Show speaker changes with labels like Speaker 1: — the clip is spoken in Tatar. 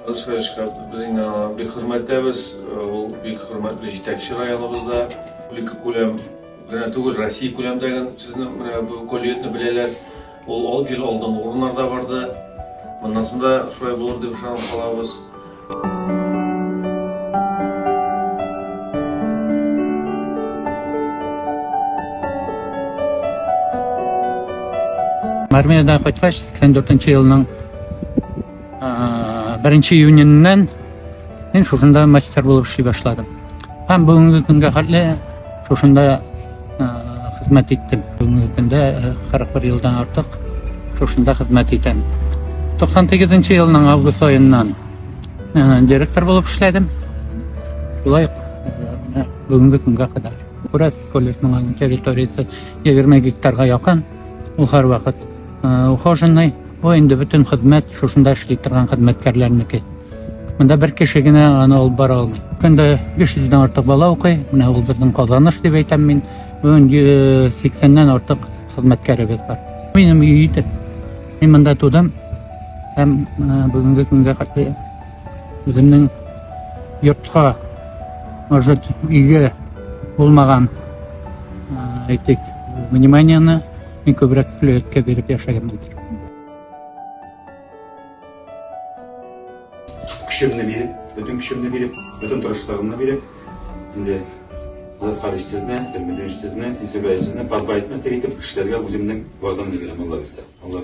Speaker 1: Алышкарышка без инде аны бик хөрмәттәбез. Ул бик хөрмәтле җитәкче районыбызда. Республика күләм генә түгел, Россия күләмдәге сезнең менә бу көллиятне беләләр. Ул ал гел алдынгы урыннарда барды. Моннан соң да шулай булыр дип ышанып калабыз.
Speaker 2: Армиядән кайткач, 84 елның беренче июненнән мин шушында мастер булып эшли башладым. Һәм бүгенге көнгә хәтле шушында хезмәт иттем. Бүгенге көндә 41 елдан артык шушында хезмәт итәм. 98 елның август аеннан директор булып эшләдем. Шулай ук бүгенге көнгә кадәр. Күрәсез, колледжның аның территориясе 20 гектарга якын. Ул һәрвакыт ухоженный. Бу инде бөтен хезмәт шушында эшли торган хезмәткәрләрнеке. Монда бер кеше генә аны алып бара алмый. Көндә 500 дән артык бала укый. Менә ул безнең казаныш дип әйтәм мин. Бүген 80-нән артык хезмәткәребез бар. Минем өй итеп. Мин монда тудым һәм бүгенге көнгә хәтле үземнең йортка, может, өйгә булмаган, әйтик, вниманиены мин күбрәк флюэткә биреп яшәгәнмендер.
Speaker 3: Көчемне биреп, бөтен көчемне биреп, бөтен тырышлыгымны биреп, инде Ласкарыч сезне, Сәлмединович сезне, Исебаев сезне подва итмәслек итеп эшләргә үземнең вәгъдәмне бирәм, Алла бирсә. Алла.